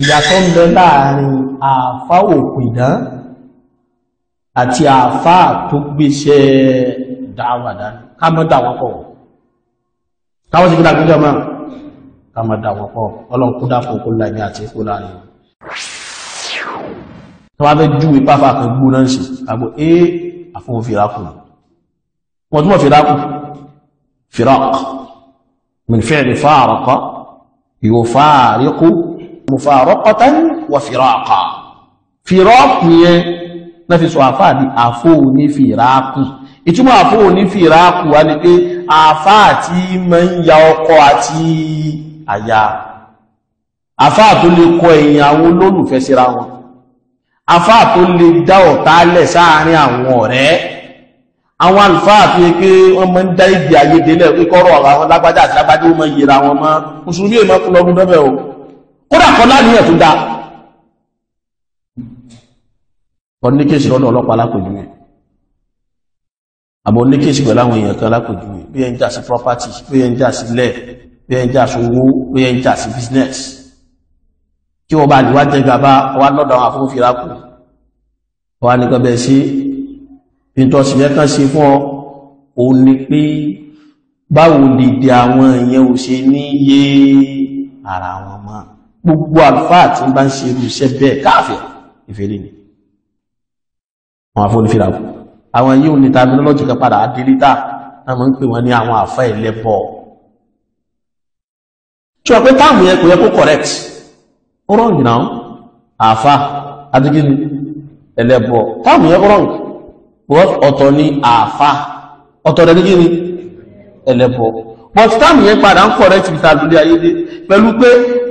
Ìyàtọ̀ ń bẹ láàrin àfá òpìdán àti àfá tó gbéṣẹ́ dáwà dání. Ká má dà wọ́n pọ̀. Káwọn sì kí dàgbé jọmọ́. Ká má dà wọ́n pọ̀. Ọlọ́run kó dákun kó láìní àti kó láàrin. Tó wá fẹ́ júwe pápá kan gbóná sí, àgbò é àfún fìrákù. Wọ́n túnmọ̀ fìrákù. Fìrák. Min fi'li faraqa yufariqu mufaraqatan wa firaqa. Fìrákù yẹn náà fi sọ àfáà di àfó ní fìrákù. Ìtumọ̀ àfó ní fìrákù wá ní pé àfáà tí máa ń ya ọkọ àti aya. Àfáà tó lè kọ ẹ̀yìn àwọn olólùfẹ́ síra wọn. Àfáà tó lè dá ọ̀tá lẹ̀ sáàárín àwọn ọ̀rẹ́. Àwọn àlùfáà tó yẹ pé wọ́n máa ń dá ìdí ayédè lẹ̀ pé kọ́rọ̀ àwọn lágbájá àti lágbájá ó máa ń yẹra wọn mọ́. Mùsùlùmí èèmọ́ kú lọ́dún dọ́bẹ̀ o. Kódà kọ́ láníyàn tó dáa. Wọ́n ní kéèsì lọ́dọ̀ ọlọ́pàá lápèjúwe. Àbọ̀ ní kéèsì pẹ̀lú àwọn èèyàn kan lápèjúwe. Bí ẹ ń jà sí property, bí ẹ ń jà sí ilẹ̀, bí ẹ ń jà sí owó, bí ẹ ń jà sí business. Kí wọ́n bá lè wá jẹ gàba wá lọ́dọ̀ àwọn afúnfìrákù. Wọ́n á ní kan bẹ́ẹ̀ sí. Ìtọ́sí mẹ́kan ṣe fún ọ, ò ní pé báwo dìde àwọn èèyàn ò ṣe ní yé ara wọn mọ́. Gbogbo àlùfáà tí ń bá ń ṣe irú iṣẹ́ bẹ́ẹ̀ káàfẹ́ ìfẹ́lẹ́ ni. Àwọn afúnfìrákù. Àwọn yíò ní terminology kan padà adélítà, náà máa ń pè wọ́n ní àwọn àfá ẹlẹ́bọ. Ṣé wọ́n pé táàmù yẹn kò yẹ kó correct? Ó wrong now. Àfá adégínú ẹlẹ́bọ. Táàmù yẹn wrong. Because ọ̀tọ̀ ni àfá, ọ̀tọ̀ rẹ̀ ní ẹlẹ́bọ. But táàmù yẹn padà ń correct bí ta lórí ayé dé pẹ̀lú pé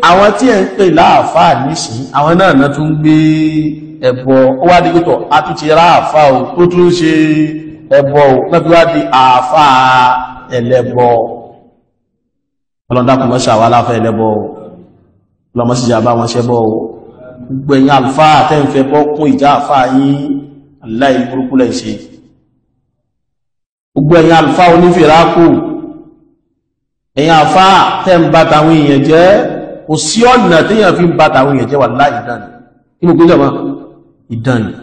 àwọn tí ẹ̀ ń pè láàfá nísìn, àwọn náà náà tún gbé ẹbọ. Ó wá di pẹ́tọ̀, a tún ti rá àfá o, tó tún ṣe ẹbọ o, náà fi wá di àfá ẹlẹ́bọ. Ọlọ́dàkùn mọ́ ṣàwá láfá ẹlẹ́bọ o, ọlọ́mọ sì jà bá wọn ṣẹbọ o. Gbogbo ẹ̀yin àlùfáà tẹ́ ń fẹ́ bọ́ kún ìjà àfá yín, aláì burúkú lẹ́ ṣe. Gbogbo ẹ̀yin àlùfáà onífìrákù, ẹ̀yin àfáà tẹ́ ń bá tàwọn èèyàn jẹ́, kò sí ọ̀nà téèyàn fi ń bá tàwọn èèyàn jẹ́, wàláhì ìdán ni. Kí mo gbé jọmọ́? Ìdán ni.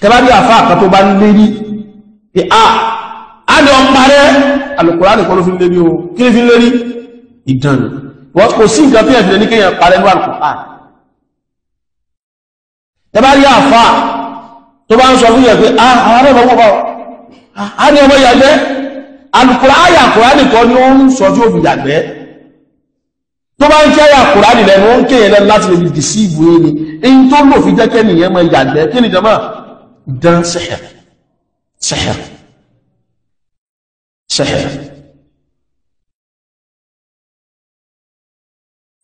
Tẹ́ bá rí àfáà kan tó bá ń lérí pé a ní ọmọ rẹ̀, Al-Kùránì kọ́ ló fi ń lérí o. Kí ni fi ń lérí? Ìdán ni. Wọ́n kò sí nǹkan téèyàn fi lè ní kéèyàn parẹ́ ní Al-Kùránì. Tẹ́ bá rí àfáà tó bá ń sọ fún yẹn pé àwọn ará ọmọ bá a ní ọmọ yàgbẹ́, Al-Kùránì Kùránì kọ́ ni ó ń sọ tí ó fi yàgbẹ́. Tó bá ń kí àyà Kùránì lẹ́nu, ó ń kéyàn lẹ́nu láti lè fi dìsíìbù yín ni. Èyí tó lò fi jẹ́kẹ́ nìyẹn mọ yàgbẹ́. Kí ni jọmọ́? Dán sẹ́hẹ̀ sẹ́hẹ̀ sẹ́hẹ̀.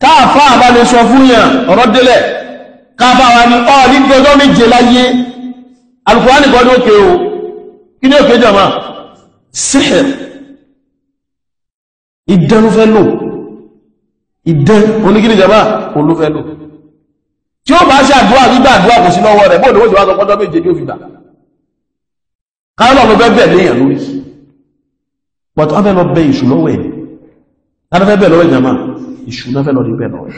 Káàfáà bá lè sọ fún yàn ọ̀rọ̀ délẹ̀. Káàfáà wa ní ọ̀ ní ọjọ́ méje láyé. Al-Kùránì kọ́ ní òkè o. Kí ni òkè jọmọ́? Sẹ́hẹ̀. Ìdán ló fẹ́ lò. Ìdán oníkíní jọmọ́? Olúfẹ́ lò. Tí ó bá ṣe àdúrà, gbígbà àdúrà kò sí lọ́wọ́ rẹ̀, bóòdó ó sì wá sọ pọ́jọ́ méje ní ó fi gbà. Káyọ̀ lọ fẹ́ bẹ̀ léèyàn lórí. But wọ́n fẹ́ lọ bẹ ìṣù lọ́wọ́ ẹ̀. Ta ló fẹ́ bẹ̀ lọ́wọ́ ìjàmá? Ìṣù náà fẹ́ lọ rí bẹ̀ lọ́wọ́ ẹ̀.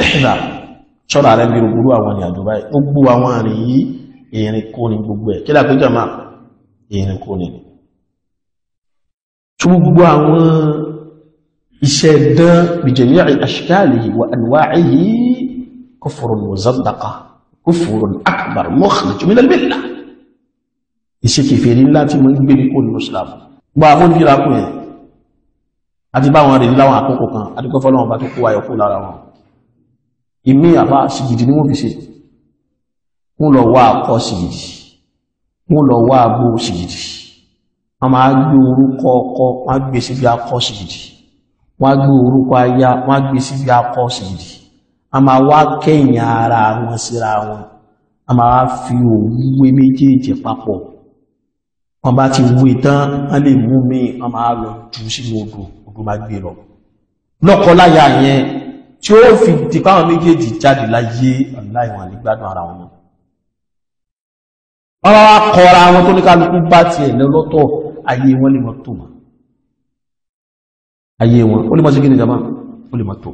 Ẹ̀dà ṣọ́ra rẹ̀ bí gbogbo àwọn ìrìn àjò báyìí. Gbogbo àwọn àrìn yìí, ìrìn kò ní gbogbo ẹ̀. Kí lápé jàmá? Ìrìn kò ní. Tí gbogbo àwọn iṣẹ́ dán bi jami'i ashkalihi wa anwa'ihi kufrun wa zandaqa, kufrun akbar mukhrij min al-millah. Iṣẹ́ kèfèrí ńlá tí mo ń gbé ní kò ní Islam. Gbọ́ àwọn fíra kù yẹn. Àti bá wọn rìn láwọn àkókò kan, àti kọ́ fọ́lọ́wọ́n bá tó kó ayọ̀ kú lára wọn. Ìmí àbá sìgìdì ni wọ́n fi ṣe. Wọ́n lọ wá akọ sìgìdì. Wọ́n lọ wá abo sìgìdì. Wọ́n máa gbé orúkọ ọkọ, wọ́n á gbé síbi akọ sìgìdì. Wọ́n á gbé orúkọ aya, wọ́n á gbé síbi akọ sìgìdì. A máa wá kẹ́yìn ara wọn síra wọn. A máa fi òwú wé méjèèjì papọ̀. Wọ́n bá ti wé tán, wọ́n lè mú mi, wọ́n máa lọ jù sínú odò, odò máa gbé lọ. Lọ́kọláya yẹn tí ó fi di káwọn méjèèjì jáde láyé, aláìwọ̀n ní gbádùn ara wọn. Wọ́n bá wá kọra wọn tó ní kálukú bá tiẹ̀ lọ́tọ̀, ayé wọn lè mọ́ tó mọ́. Ayé wọn, ó lè mọ́ sí kí ni jama? ó lè mọ́ tó.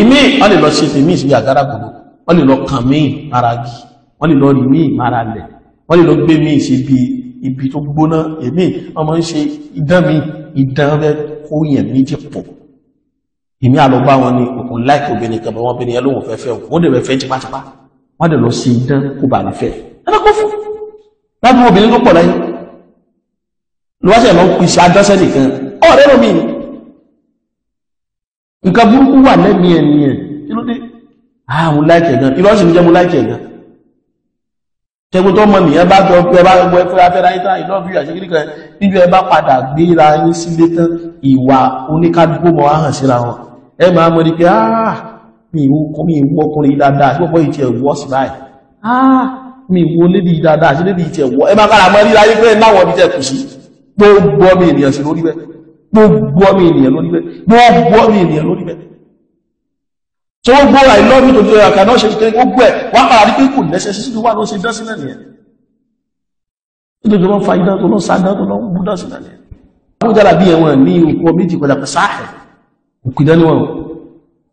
Ìmí wọ́n lè lọ ṣe tèmí ìsìnkú àgárá gbogbo, wọ́n lè lọ kàn mí mara gì, wọ́n lè lọ rí mí mara lẹ̀, wọ́n lè lọ gbé mí sí ibi tó gbóná. Èmí wọ́n máa ń ṣe idán mi, idán rẹ kó yẹn méjì pọ̀. Ìmí àlọ́ bá wọn ní òkun láìpẹ́ obìnrin kan bá wọn bìnrin yẹn lóhùn fẹ́fẹ́ wọ́n dẹ̀ fẹ́ tipátipá, wọ́n dẹ̀ lọ sí idán kó bà ní fẹ́. Ẹ̀rọ kó fún láti obìnrin tó pọ̀ láyé lọ́wọ́sẹ̀ lọ pèsè adọ́sẹ́ nìkan ọ̀rẹ́ romi ni nǹkan burúkú wà lẹ́mí ẹni ẹ̀. Kí ló dé? Àwọn láìkẹ̀ gan ìlọ́sì ní jẹ́ mú láìkẹ̀ gan. Tẹ́gbẹ́ tó mọ̀ nìyẹn bá jọ pé bá gbọ́ ẹfẹ́ afẹ́ra yín tán ìlọ́bí àṣírí kan níbi ẹ bá padà gbéra yín sílé tán, ìwà oníkádùgbò mọ́ hàn síra wọn. Ẹ máa mọ̀ ní pé mi ìwọ ọkùnrin dáadáa àti pọ́pọ́ ìtì ẹ̀wọ́ sí báyìí, mi ìwọ lédi dáadáa àti lédi ìtì ẹ̀wọ́. Ẹ máa kára mọ́ ríra yín pé láwọn ibi tẹ́ kù sí. Gbogbo ọmọ ènìyàn sí lórí bẹ́ẹ̀, gbogbo ọmọ ènìyàn lórí bẹ́ẹ̀, gbogbo ọmọ ènìyàn lórí bẹ́ẹ̀. Tí ó gbọ́ I love you to do ẹ̀kà náà ṣe kékeré gbogbo ẹ̀ wá padà rí pé kò lẹ́sẹ̀ sí wà ló ṣe dán sílẹ̀ nìyẹn. Nítorí wọ́n fa idán tó lọ sáadán tó lọ ń bú dán sílẹ̀ nìyẹn. Àwọn jára bí ẹ̀wọ̀n ní òkú méjì kọjá pé sáàẹ̀ òkú idán níwọ̀n.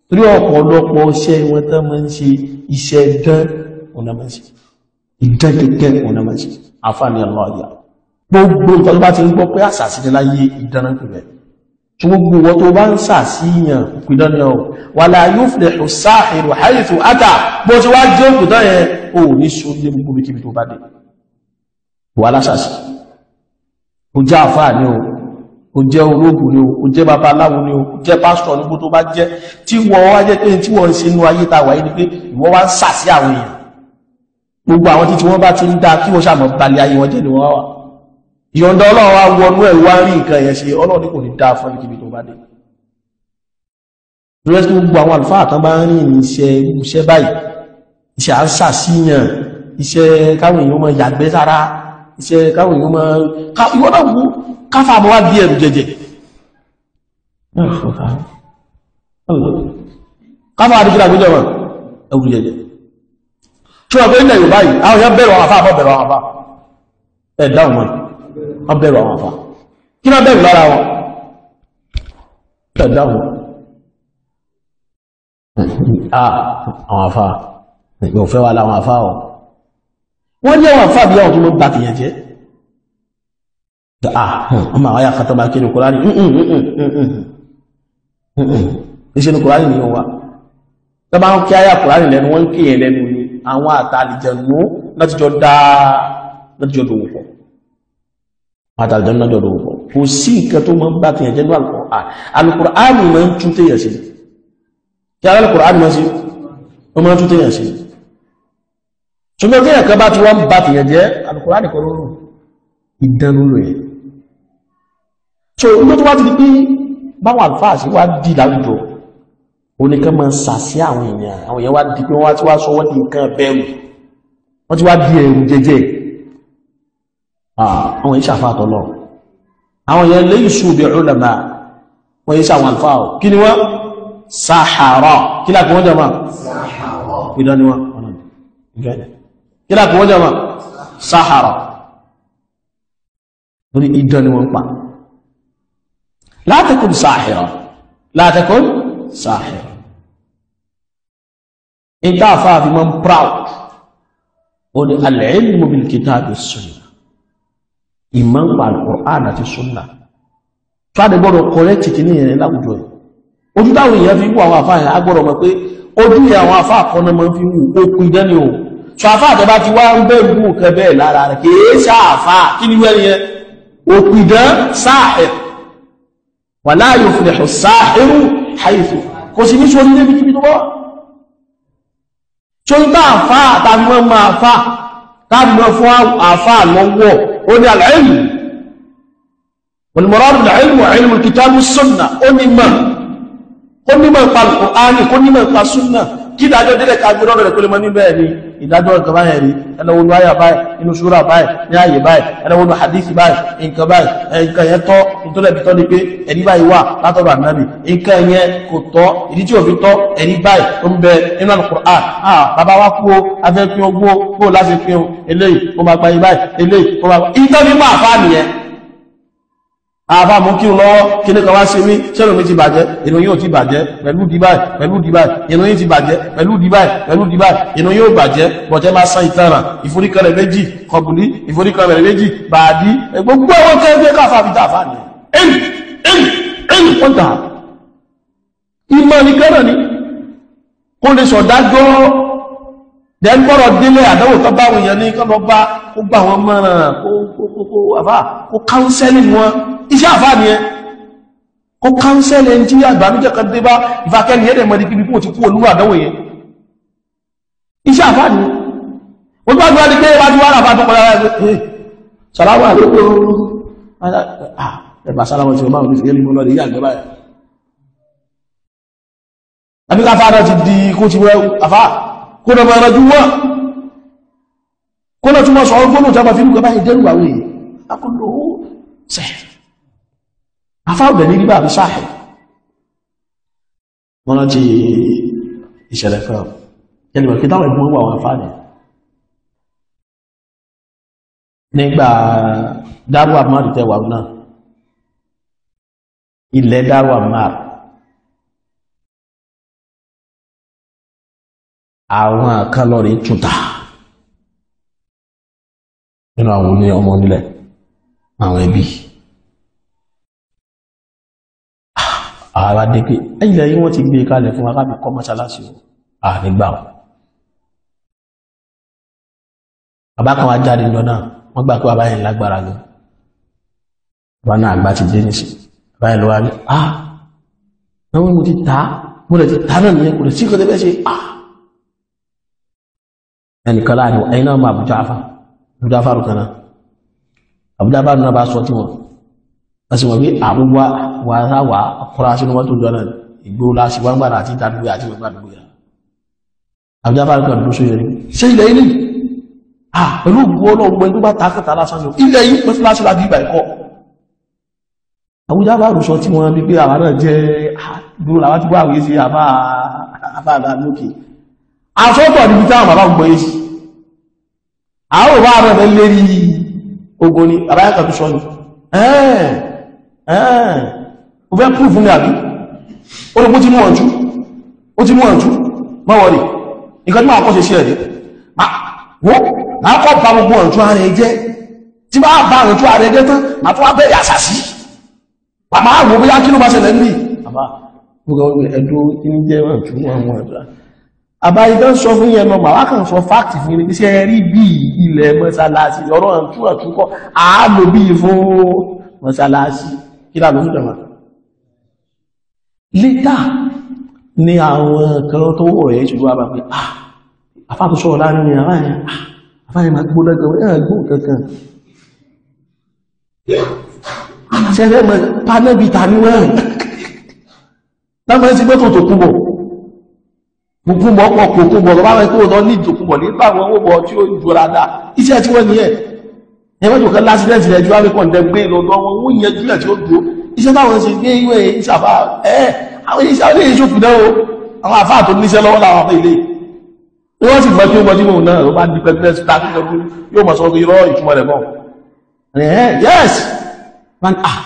Torí ọ̀pọ̀lọpọ̀ iṣẹ́ wọn tán máa ń ṣe iṣẹ́ dán ọ̀nà máa ń ṣe. Ìdán kẹ̀kẹ́ ọ̀nà máa ń ṣe. Àfààní ọlọ́ọ̀yà. Gbogbo nǹkan tó bá ti ń gbọ́ pé àṣà sí láyé ìdán náà pè bẹ́ẹ̀. Gbogbo wọn tó bá ń sàṣíyàn òpìdán ni ọ̀ wala yuflihu sáàhìrù haythu ata. Bó ti wá jẹ́ òpìdán yẹn ò ní ṣorí gbogbo kíbi tó bá dé. Wà lásàsì, ó jẹ́ àfáà ní o, ó jẹ́ ológun ní o, ó jẹ́ babaláwo ní o, ó jẹ́ pásítọ̀ ní gbogbo tó bá jẹ́, tí wọ́n wá jẹ́ pé tí wọ́n ń ṣe inú ayé ta wáyé ni pé ìwọ wá ń sàṣí àwọn èèyàn. Gbogbo àwọn tí wọ́n bá ti ń dá kí wọ́n ṣàmọ̀ balẹ̀ ayé wọn jẹ́ ni wọ́n wà. Ìyọ̀ǹda Ọlọ́run wá wọnú ẹ̀ wá rí nǹkan yẹn ṣe, Ọlọ́run ní kò ní dáa fún ẹnikíbi tó bá dé. Lọ́wọ́ tí gbogbo àwọn àlùfáà tán bá ń rìn ní iṣẹ́ báyìí, iṣẹ́ à ń ṣàṣìyàn, iṣẹ́ káwọn èèyàn máa yàgbẹ́ sára, iṣẹ́ káwọn èèyàn máa ìwọ́n náà wú káfà mọ́ wá di ẹ̀rù jẹjẹ. Káfà àdúgbò àgbéjọ wọn ẹ̀rù jẹjẹ. Ṣé wọ́n pé ilẹ̀ Yorùbá yìí, àwọn èèyàn bẹ̀rù àwọn àfáà bẹ̀rù àwọn àfáà. Ẹ̀ dáhùn wọn. Wọ́n bẹ̀rù àwọn àfá. Kí náà bẹ̀rù lára wọn? Ẹ̀dáhùn àwọn àfá ìgbẹ̀ òfẹ́ wà láwọn àfá ọ̀. Wọ́n ní àwọn àfá bí àwọn tó mọ́ bá tìyàn jẹ́. Ọmọ àwọn ayàkàtọ̀ bá kí ní Kùránì iṣẹ́ ní Kùránì ní wà. Tó bá ń kí ayà Kùránì lẹ́nu, wọ́n ń kí yẹn lẹ́nu ni àwọn àtàlìjẹ̀nú láti jọ dòwò pọ̀. Àtàlìjẹ̀nú láti jọ dòwò pọ̀. Kò sí nǹkan tó mọ́ bá tìyàn jẹ́ ní Al-Qur'an. Al-Qur'an máa ń tún téèyàn sí. Kí Al-Qur'an máa sí, ó máa ń tún téèyàn sí. Ṣùgbọ́n téèyàn kan bá ti wọ́n bá tìyàn jẹ́, Al-Qur'an kọ́ ló rò. Ìdánú lò yẹn. So, ilé tó wá ti di pé báwọn àlùfáà sí wá dì láwùjọ, oníkan máa sàsí àwọn èèyàn, àwọn èèyàn wá di pé wọ́n ti wá sọ wọ́n di nǹkan bẹ̀rù, wọ́n ti wá di ẹ̀rù jẹjẹ. Àwọn èèyàn ṣàfàtọ̀ lọ. Àwọn èèyàn laysu bi ulama, wọ́n yìí sàwọn àlùfáà ọ̀. Kí ni wọ́n? Sahara. Kí láti wọ́n jẹ́ máa? Ìdán ni wọ́n. Kí láti wọ́n jẹ́ máa? Sahara. Lórí idán ni wọ́n pa. La takun sahira. La takun sahira. Ìta àfáà fi máa ń proud. Ó ní al-ilmu bil kitabi was sunnah. Ìmọ̀ ń pa al-Qur'an àti sunnah. Fáde gbọ́dọ̀ correct kìíní yẹn láwùjọ ẹ̀. Ojú táwọn èèyàn fi wú àwọn àfáà yẹn, a gbọ́dọ̀ mọ̀ pé ojú yẹn àwọn àfáà kan náà máa ń fi wú okùn idán ni o. Sọ àfáà tó bá ti wá ń bẹ̀rù nǹkan bẹ́ẹ̀ lára rẹ̀ kìí ṣáàfáà kí ni wẹ́n yẹn? Òkú idán sáàhìr. Wala yuflihu sáàhìrù haythu. Kò sí ní sórí níbi kíbi tó bọ́. Tó ń bá àfáà tàbí wọ́n máa àfáà tàbí wọ́n fún àfáà lọ́wọ́ ó ní al-ilm. Wal-muradu al-ilmu ilmu al-kitabi was-sunnah. Ó ní mọ̀. Kó nímọ̀ ìpa Al-Qur'ani, kó nímọ̀ ìpa súnnà. Kí ìdájọ́ délẹ̀ ká gbé lọ́dọ̀ rẹ̀ kó lè mọ níbẹ̀ ni ìdájọ́ nǹkan báyẹn rí, ẹlẹ́wọ̀n àyà báyìí, inú ṣúra báyìí, ní ààyè báyìí, ẹlẹ́wọ̀n hadith báyìí, nǹkan báyìí, nǹkan yẹn tọ́, nítorí ẹ̀bí tọ́ ni pé ẹ̀rí báyìí wà látọ̀dọ̀ Ànábì, nǹkan yẹn kò tọ́, ìdí tí ò fi tọ́, ẹ̀rí báyìí ó ń bẹ nínú Al-Qur'an. Bàbá wa kú o, a fẹ́ pín ogún o, bó láti pín o, eléyìí ó máa gba yìí báyìí, eléyìí ó máa gba. Ìtọ́ fi máa fá nìyẹn. Àbá mú kí lọ́wọ́ kí ní kan wá sí mí, ṣẹ́rù mi ti bàjẹ́, ìrun yóò ti bàjẹ́ pẹ̀lú dìbáì, pẹ̀lú dìbáì, ìrun yìí ti bàjẹ́ pẹ̀lú dìbáì, pẹ̀lú dìbáì, ìrun yóò bàjẹ́, bọ̀jẹ́ máa san ìtanràn, ìforíkanlẹ̀ méjì, kọbùlí, ìforíkanlẹ̀ méjì, bàdí, gbogbo àwọn kẹ́kẹ́ káfà fi dáfà ní. Wọ́n tà. Ìmọ̀ ní kẹ́rẹ̀ ni, kó lè sọ̀dájọ́ dẹ́gbọ́rọ̀ délé àdánwò tó bá wọn ní kọ́ lọ bá kó gbà wọn mọ́ràn kó káúnsẹ́lì wọn. Iṣẹ́ àfáà ni ẹ kó káúnsẹ́lì ẹni tí àgbàmíjẹ́ kan dé bá ìfàkẹ́ni ẹ̀rẹ̀ mọ́ ní kíbi kó ti kú olúwà àdánwò yẹn. Iṣẹ́ àfáà ni ó bá gbá ní pé bá ti wá rà bá tó kọjá rẹ̀ sàlámà lóko ẹ̀bà sàlámà tí ó máa ń fi ẹni mọ́ lọ́dẹ̀ yí àgbẹ̀ báyìí. Àbí káfáà náà ti di kó ti wẹ́ àfáà kó lọ máa rọjú wọ́n kó lọ túnmọ̀ sọ ọgbọ́nù tí a máa fi rúgbẹ́ báyìí dẹ́rù àwọn èèyàn akọ́lù ó sẹ̀ afáàbẹ̀ ní ríbà àbí sáàhẹ̀. Wọ́n rántí ìṣẹ̀lẹ̀ kan yẹnìmọ̀ kí táwọn ẹ̀gbọ́n wà wọn fáàdì nígbà Daaru Amar tẹwà náà, ilẹ̀ Daaru Amar àwọn kan lọ rí túta nínú àwọn oní ọmọ onílẹ̀ àwọn ẹbí ààrà dé pé ilẹ̀ yìí wọ́n ti gbé kalẹ̀ fún akábì kọ́ mọ́sálásí ànígbà wọn. Bàbá kan wá jáde lọ náà, wọ́n gbà pé bàbá yẹn lágbára gan. Bàbá náà àgbà ti dé nísì, bàbá yẹn lọ wá ní ah wọ́n mo ti ta, mo lè ti ta náà nìyẹn, kò lè sí kò tẹ́ fẹ́ ṣe. Ah ẹnìkan láàrin ẹ̀yìn náà mọ̀ Abu Ja'far kan náà, Abu Ja'far náà bá sọ tí wọ́n wọ́n sì wọ́n pé àbúgbà wà sáwà kọ́ra sínú mọ́tò jọ náà ìgbó láti wọ́n gbàdá àti ìdádúgbò àti ìgbàdúgbò yà. Abu Ja'far kan dúró sóyè rí ṣé ilẹ̀ ilé ah pẹ̀lú ògbó ọlọ́gbọ́n tó bá takàtà lásán ní ilẹ̀ yìí pẹ̀lú láti láti ìgbà ẹ̀kọ́. Abu Ja'far sọ tí wọ́n bí pé àwọn náà jẹ́ dúró làwọn ti wá àwòye sí àbá àbá lókè asọ́tọ̀ níbi táwọn bàbá gbọ́ yìí sí àwọn òbá rẹ̀ fẹ́ lérí ogun ni bàbá yàtọ̀ tó sọ ní ẹ̀ẹ́ o fẹ́ proof fún mi àbí ó rẹ̀ ó ti mú ọ̀jú ó ti mú ọ̀jú mọ́wọ́rì nǹkan tí máa kọ́ ṣe sí ẹ̀dẹ́ wọ́n máa kọ́ bá gbogbo ọ̀jú ara ẹ jẹ́ tí bá bá ọ̀jú ara ẹ jẹ́ tán máa tún wá bẹ̀rẹ̀ àṣàṣì bàbá wò bóyá kí ló bá ṣẹlẹ̀ níbí bàbá gbogbo ẹ̀dùn kí ní jẹ́ ọ̀jú wọn ọ̀jú àbáyé sọ fún yẹn lọ màá kàn sọ fáàkì fún yẹn iṣẹ́ rí bí ilẹ̀ mọ́sálásí ọ̀rọ̀ àtúkọ́ àálò bí fún mọ́sálásí kí láàrùn fún jọmọ́. Létà ní àwọn kan tó wọ̀ ẹ̀ ṣùgbọ́n àbá pé àfáà tó sọ̀rọ̀ láàrin ní àfáà máa gbó lẹ́gbẹ̀ẹ́ ẹ̀ gbó kankan ṣẹfẹ́ mọ́ pánẹ́bì tàbí wẹ́rìn láwọn ẹ̀sìn gbẹ́tò tó kú bọ̀ kùkúmọ̀ pọ̀ kùkúmọ̀ bá wọ́n kó lọ ní ìdòkúmọ̀ nípa àwọn owó bọ̀ tí ó jọra dá iṣẹ́ tí wọ́n ní ẹ̀ ẹgbẹ́ tó kẹ́ lásìdẹ́ntì rẹ̀ ju wáwé kàn dẹ gbé lọ́dọ̀ wọn ó yẹn jùlẹ̀ tí ó dúró iṣẹ́ táwọn ṣe gbé ìwé ìṣàfà ẹ̀ àwọn iṣẹ́ ilé ìṣòfin náà o àwọn àfáà tó níṣẹ́ lọ́wọ́ làwọn afẹ́ ilé wọ́n sì gbọ́ tí ó mọ tí mò ń náà ló bá di pẹ́pẹ́ sí ta kíkọ́ yóò mọ̀ sọ irọ́ ìtumọ̀ rẹ̀ bọ̀ yes man ah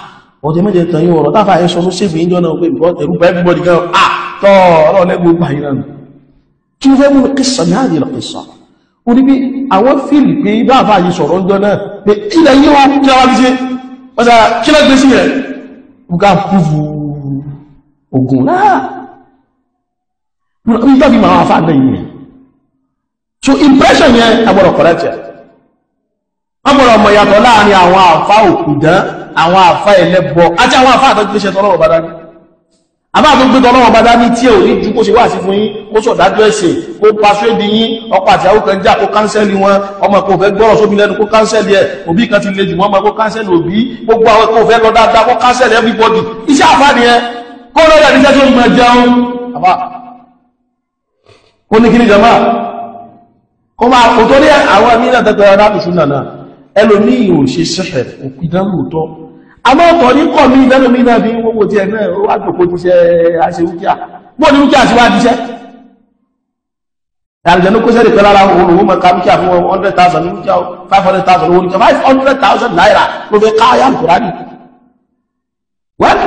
ọ̀tẹ̀ mẹ́jẹ tàn yín ọ̀rọ̀ táfà ẹ̀ sọ ló ṣèfì yín jọ náà pé ẹ̀rù bá everybody gan ah tọ́ ọlọ́ọ̀lẹ́gbẹ̀ẹ́ gbà yín náà kí ló fẹ́ mú kíṣà ní àdìrà kíṣà ó ní pé àwọn fíìlì pé bá àfáà yìí sọ̀rọ̀ ń jọ náà pé ilẹ̀ yìí wọ́n kí wọ́n fi ṣe wọ́n sá kí lọ́ gbé sí rẹ̀ bùkà púfù ogun náà nígbà fi máa àfáà náà yìí so impression yẹn agbọ́dọ̀ correct yẹn wọ́n gbọ́dọ̀ mọ̀ yàtọ̀ láàrin àwọn àfá òkùdán àwọn àfá ẹlẹ́bọ àti àwọn àfá àtọ́jú tọ́lọ́wọ́ bá dání àbá tó gbé tọ́lọ́wọ́ bá dání tí ò ní ju kó ṣe wá sí fún yín kó sọ̀dájọ́ ẹ̀sìn kó paṣẹ́dì yín ọkọ àti àwọn kan jà kó káńsẹ́lì wọn ọmọ kò fẹ́ gbọ́rọ̀ sóbi lẹ́nu kó káńsẹ́lì ẹ̀ òbí kan ti le jù wọ́n mọ́ kó káńsẹ́lì òbí gbogbo àwọn kò fẹ́ lọ dáadáa kó káńsẹ́lì everybody iṣẹ́ àfá nìyẹn kó lọ́dẹ̀ níṣẹ́ tó ń mọ jẹun àbá kó ní kí ni jama kó máa kò tó ní àwọn mìíràn tẹ́tẹ́ ọ̀dá àtúnṣe náà ẹlòmíì ò ṣe sẹ́hẹ̀ òkú ìdánwò àmọ́ ọ̀tọ̀ ní kọ̀ mí ìdánwò náà bí wọ́wọ́ tí ẹ náà ó wá jòkó ti ṣe àṣẹ rúkíà bóò ní rúkíà sí wá díṣẹ́ àrìjẹ̀nú kó sẹ́rì kan lára òun òun mọ̀ ká rúkíà fún 100,000 ní rúkíà 500,000 owó rúkíà 500,000 náírà ló fẹ́ káyà Kùránì Wẹ́n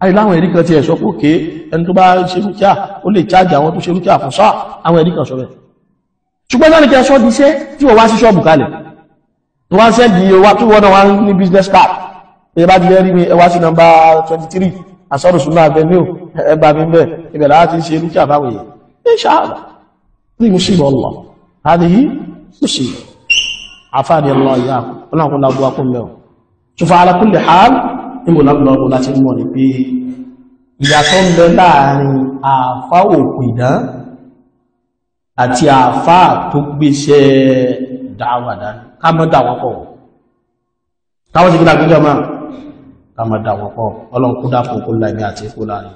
àìláwọn ẹ̀rí kan ti ẹ̀ṣọ́ pé òkè ẹni tó bá ṣe rúkíà ó lè chájì àwọn tó ṣe rúkíà fún sáà, àwọn ẹ̀rí kan sọ bẹ́ẹ̀. Ṣùgbọ́n náà ní kí ẹṣọ́ di iṣẹ́ tí wọ́n wá sí ṣọ́ọ̀bù kalẹ̀ tó wá ń sẹ́ndì wá tó wọ́n náà wá ní business card, ẹ bá ti lẹ́rí mi, ẹ wá sí nọ́mbà 23 Asọ́rù Sunna Avenue, ẹ bá mi bẹ́ẹ̀, ibẹ̀ láti ṣe rúkíà fáwọn èèyàn. Inshallah ní musiba Allah hadihi musiba afáàdì Allah ìyá ọlọ́run kó lágbó akó mẹ́ọ̀. Ṣùfà ala kulli hal níbo lágbó láti mọ̀ ní pé ìyàtọ̀ ń bẹ láàrin àfá òpìdán àti àfá tó gbéṣẹ́ dáwà dání. Ká má dà wọ́n pọ̀, káwọn ti gbígbà gbígbà máa ká má dà wọ́n pọ̀. Ọlọ́run kó dákun kó láìmí àti kó láàrin.